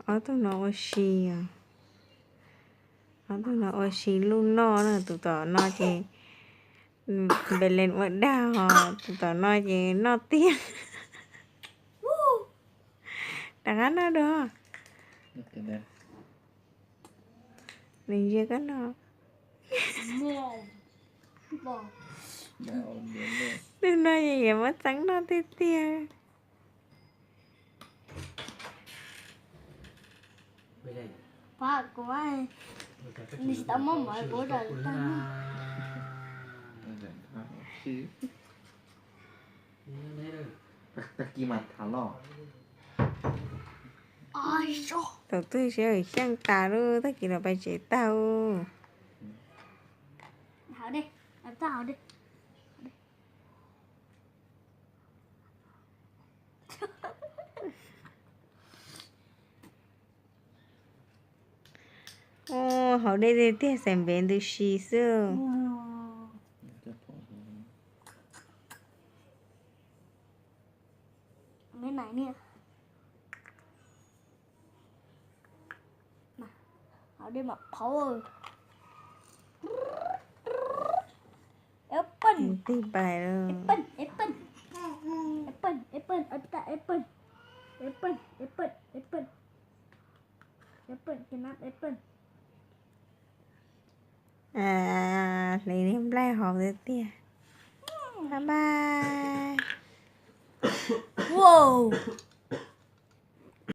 Ob tug no ua si os. Ob tug no ua si luj noj na, tus tom no ces npe len ua dag os, tus tom no ces noj tiag. Rov qab noj dua. Nws ntsia koj no. Tus no ces yuav muab txeeb noj tiag tiag. Thaum twg sib haum xyeej tas lub tag kis los pais tsev tag. Ua, haus dej tiag tiag, xav npev ntws si xwb. Tig pais lawm. Hliv niag nplaig haus tiag tiag. Bye bye.